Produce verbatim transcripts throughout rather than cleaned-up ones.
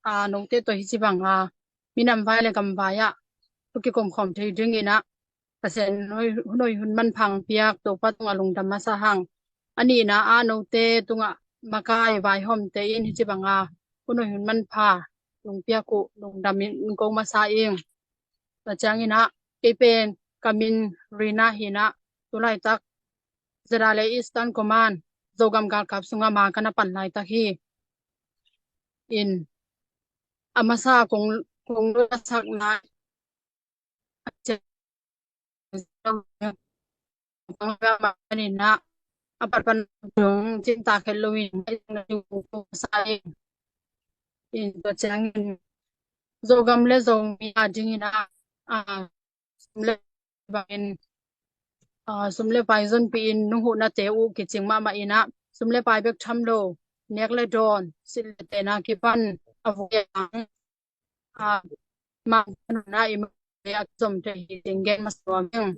a, note tawh hi ci bang a, minam vai le gam vai ah thu kikomkhawm thei dingin ah Pasian hun hoih hun manpha hong piak Topa tungah lungdam masa hang. A nihna ah note tungah makai vaihawmte in hi ci bang a hun hoih hun manpha hong piak uh lungdam in ko masa ing. Tua ciangin ah kei pen ka min Rina hi in ah, tu laitak ZRA Eastern Command Zogam galkap sungah ma ka na pan laitak hi. In a masa kong kong sakna a patpan dong cinta khet lo in sa in. In tua ciangin Zogam le Zomi a dingin ah, a, sum le bangin, a, sum le pai zonpi in nunghuhnate uh kicing mahmah in ah, sum le pai bek tham lo, nek le dawn, silh le tena kipan a vui a, a, mang na i mang a kizom thei hi, teng gen masa nuam ing.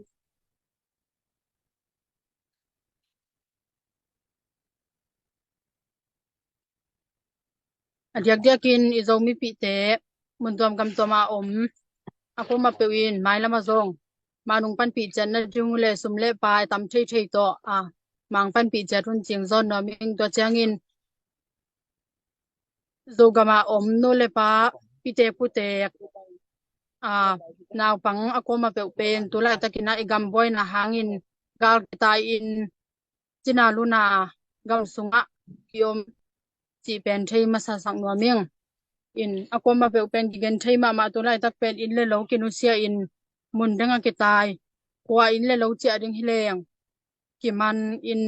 A diakdiakin i Zomipihte mun tuam gam tuam a om a kuama peuh in mailam a zong ma nung panpih ciat na ding uh le sum le pai tam theithei tawh a mang panpih ciat hun cing zawn nuam ing. Tua ciangin Zogam a om nu le pa, pitek putek, a, naupang a kuama peuh pen tu laitakin ah i gam buaina hangin gal kitai in cina luna gam sungah kiom cih pen thei masa sak nuam ing. In a kuama peuh pen kigen thei mahmah, tu laitak pen inn le lo kinusia in mun deng a kitai, kua inn le lo ciah ding hi leng kiman in,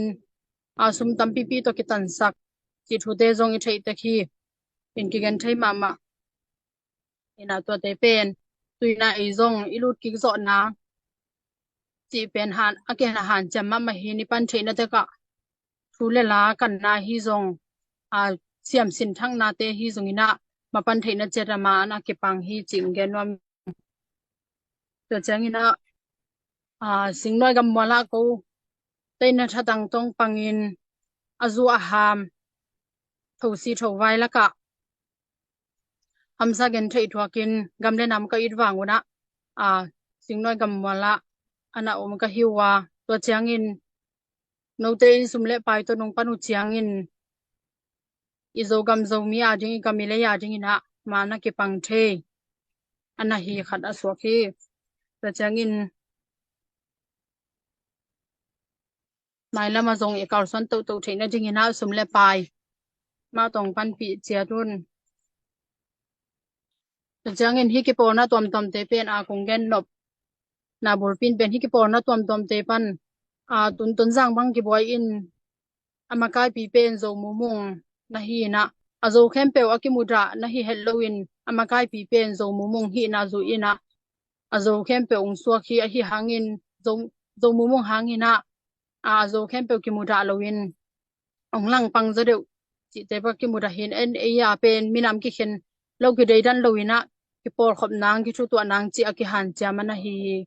a, sum tampipi tawh kitansak cih thute zong i theih tek hi. In kigen thei mahmah. In a tuate pen tuina ei zong i lut kik zawhna cih pen han a kihan a hanciam mahmah hi. I pan theihna tekah thu le la kanna hi zong, a, siamsin thaknate hi zongin ah ma pan theihna ciat a ma an a kipang hi cih gen nuam. Tua ciangin ah, a, Singnuai gammual ah ko teina thatang tong pangin a zu a ham, thosi thovai lakah hamsa gen theih thuakin gam le nam ka it vang un ah, a, Singnuai gammual ah a na om ka hi uh a, tua ciangin note in sum le pai tawh nong pan uh ciangin i Zogam Zomi a ding, i gam i lei a dingin ah ma na kipang thei a na hi khat a suak hi. Tua ciangin mailam a zong i kalsuan tohtoh theihna dingin ah sum le pai ma tawh panpih ciat un. Tua ciangin hih kipawlna tuamtuamte pen a kong gen nop na bulpi in pen hih kipawlna tuamtuamte pan, a, tun Tonzang bang kibuai in a makaipi pen Zo Mumung na hi in ah, a Zo khempeuh a kimudah na hi het loin a makaipi pen Zo Mumung hihna zu in ah, a Zo khempeuh hong suak hi. Ahi hangin Zo, Zo Mumung hangin ah, a, a Zo khempeuh kimudah loin hong langpang zaw deuh cihte bek kimudah hi in, en ei a pen minam kikhen lo, kideidan loin ah kipawlkhop nang, kithutuah nang cih a kihanciam a na hi hi.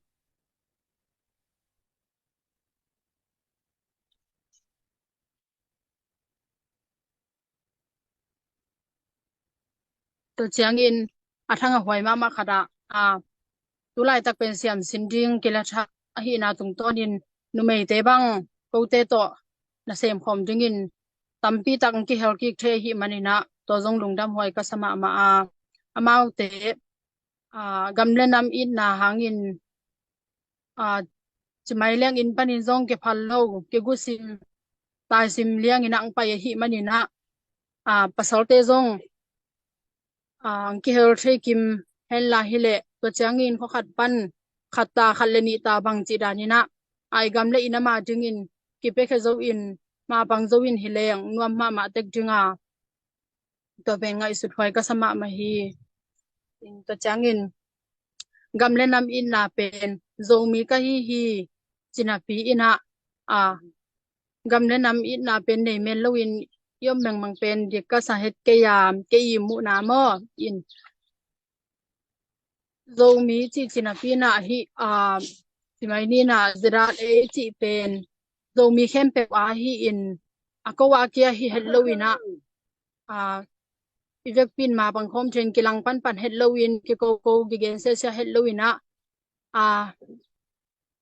Tua ciangin a thang a huai mahmah khat ah, a, tu laitak pen siamsin ding kila thak ahihna tungtawnin numeite bang kote tawh na semkhawm dingin tampi tak kihel kik thei ahih manin ah tua zong lungdam huai ka sa mahmah a, amaute, a, gam le nam itna hangin, a, cimai liang inn panin zong kiphal lo, kigusim taisim liangin ah hong pai ahih manin ah, a, pasalte zong, a, hong kihel thei kim henla hileh tua ciangin khuakhat pan khat ta, khat le nih ta bang cih danin ah, a, i gam le inn a ma dingin kipiakhia zo in, ma pang zo in hi leng nuam mahmah tek ding a, tua pen ngaihsut huai ka sa mahmah hi. Tua ciangin gam le nam itna pen Zomi ka hi hi ci napi in ah, a, gam le nam itna pen nei men loin i om mengmang pen dik ka sa het kei a, kei i muhna maw. In Zomi cih ci napi in ah hih, a, cimai ni in ah ZRA cih pen Zomi khempeuh a hi in, a ko a kia hi het loin ah, a, i vekpi in mapang khawm thei in, kilang panpan het lo in, kikoko kigensiasia het lo in ah, a,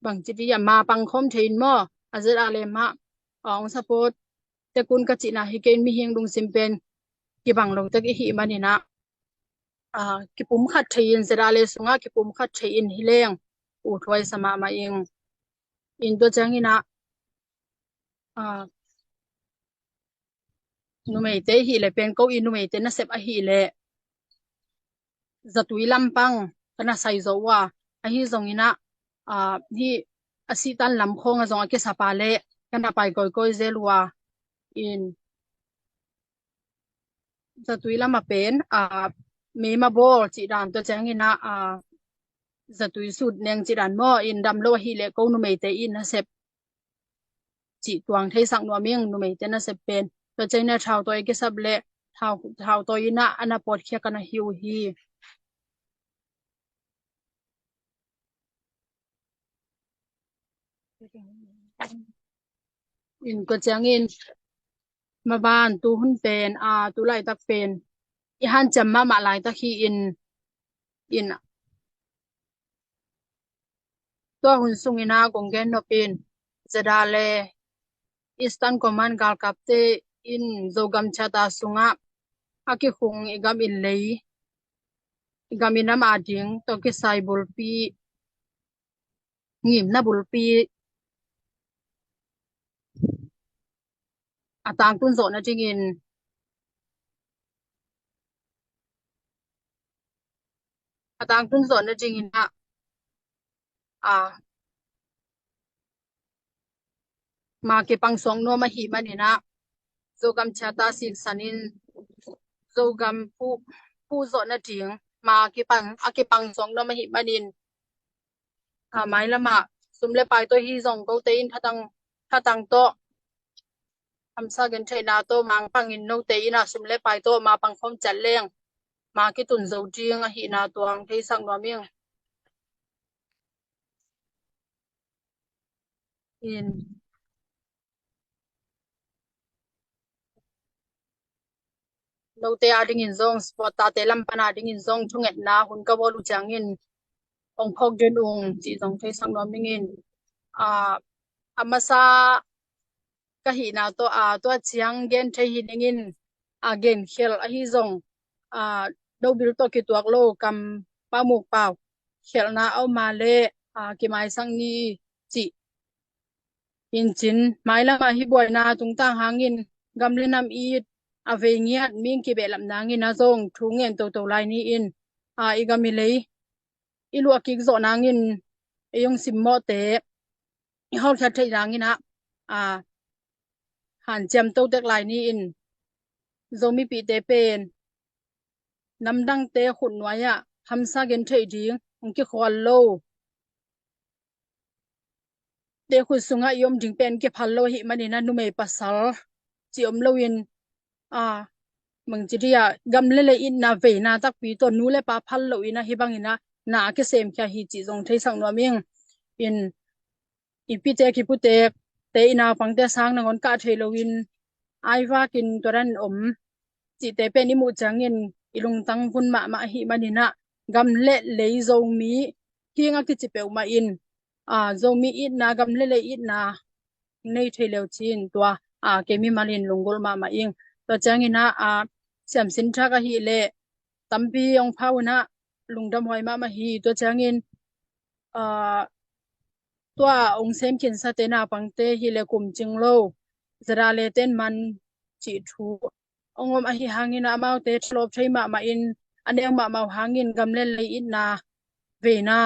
bangci dih a, mapang khawm thei in maw, a Z R M ah, a, hong support tek un ka cihna hi kei in, mihing lungsim pen kibang lo tek i hih manin ah, a, kipumkhat thei in, Z R M sungah kipumkhat thei in hi leng, u thuaisa mahmah ing. In tua ciangin ah, a, numeite i hih leh pen ko i numeite nasep ahih leh zatui lampang ka na sai zo uh a, ahi zongin ah, a, hih a sihtan lam khawng ah zong a kisap a leh ka na pai kawikawi zel uh a, in zatui lam ah pen, a, meima bawl cih dan, tua ciangin ah, a, zatui sut neng cih dan maw, in dam lo ahih leh ko numeite in nasep cih tuang theisak nuam ing, numeite nasep pen. Tua ciangin ah thautawi a kisap leh thau, thautawi in ah a na pawtkhia ka na hi uh hi. In tua ciangin maban tu hun pen, a, tu laitak pen i hanciam mahmah laitak hi in, in tua hun sungin ah kong gen nop in, Z R M le Eastern Command galkapte in Zogam Charter sungah a kikhung i gam i lei, i gam i nam ading tawh kisai bulpi, ngimna bulpi a tangtun zawh nadingin, a tangtun zawh nadingin ah, a, ma kipang suak nuam ahih manin ah, Zogam Charter siksan in Zogam phu, phu zawh nading ma kipang, a kipang suak nuam ahih manin, a, mailam ah sum le pai tawh hi zong kote in thatang, thatang tawh hamsa gentheihna tawh mangpang in, note in ah sum le pai tawh mapang khawm ciat leng ma kitun zo ding ahihna tuang theisak nuam ing. In note adingin zong, sport tate lam pan adingin zong thungetna hun ka bawl uh ciangin hong phawk den ung cih zong theisak nuam ing in, a, a masa ka hihna tawh, a, tua ciang gen thei hi ning in, a, gen khial ahi zong, a, nobil tawh kituak lo kam pamuk pau khialhna a om a leh, a, kimaisak ni cih. Hi in cin, mailam ah hih buaina tungtang hangin gam le nam it a vei ngiat mihing kibehlap nangin ah zong thu ngen toto lai ni in, a, i gam i lei i luah kik zawh nangin ei hong simmawhte i hawlkhiat theih nangin ah, a, hanciam to tek lai ni in, Zomipihte pen namdangte khut nuai ah hamsa gentheih ding hong kikhual lo, te khut sungah i om ding pen kiphal lo ahih manin ah, numei pasal ci om loin, a, bangci dih a, gam le lei itna veina takpi tawh nu le pa phal loin ah hih bangin ah na a kisemkhia hi cih zong theisak nuam ing. In i pitek i putekte, i naupangte sang nangawn kah thei loin aivakin tua dan om cihte pen i muh ciangin i lungtang vun mahmah ahih manin ah, gam le lei Zomi hing a kici peuhmah in, a, Zomi itna, gam le lei itna nei thei leu cin tua, a, kei mimalin lunggulh mahmah ing. Tua ciangin ah, a, siamsin thak ahih leh tampi hong pha un ah, lungdam huai mahmah hi. Tua ciangin, a, tua hong sem khinsate naupangte hi leh kum cing lo, zada le ten man cih thu hong om ahi hangin ah, amaute thalawp thei mahmah in, a neu mahmah uh hangin gam le lei itna veina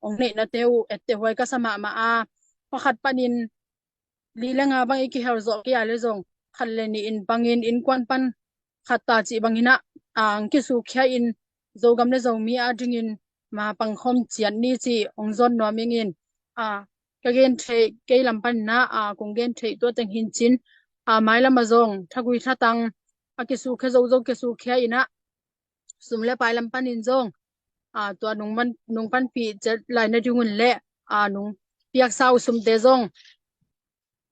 hong neihnate uh etteh huai ka sa mahmah a, pakhat panin li le nga bang i kihel zawh kei a le zong, khat le nih in bangin innkuan pan khat ta cih bangin ah, a, hong kisukkhia in, Zogam le Zomi adingin mapang khawm ciat ni cih hong zawn nuam ing in, a, ka gen theih kei lam panin ah, a, kong gen theih tua teng hi in cin, a, mailam ah zong thagui thatang a kisukkhia zozo kisukkhia in ah, sum le pai lam panin zong, a, tua nung man, nung panpih ciat lai nading un leh, a, nung piaksa uh sumte zong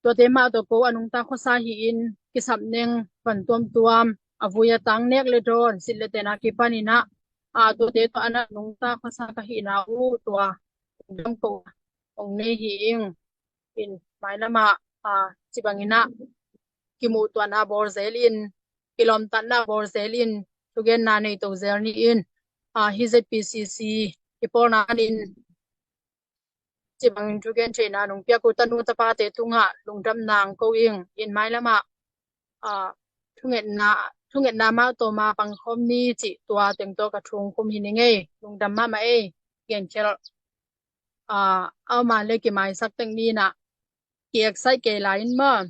tuate mah tawh ko a nungta khuasa hi in, kisap neng van tuamtuam a vui a tang nek le dawn, silh le ten a kipan in ah, a, tuate tawh a na nungta khuasa ka hihna uh tua lungdam ko hong nei hi ing. In mailam ah, a, ci bangin ah kimuhtuahna bawl zel in, kilawmtatna bawl zel in, thugenna nei to zel ni in, a, hih Z P C C i pawlna in ci bangin thugen theihna nong piak uh tanu tapate tungah lungdam nang ko ing. In mailam ah, a, thungetna, thungetna mah tawh ma pangkhawm ni cih tua teng tawh ka thu ong khum hi ning ei. Lungdam mahmah ei. Genkhelh, a, a om a leh kimaisak teng ni in ah, ki-excite kei lai in maw.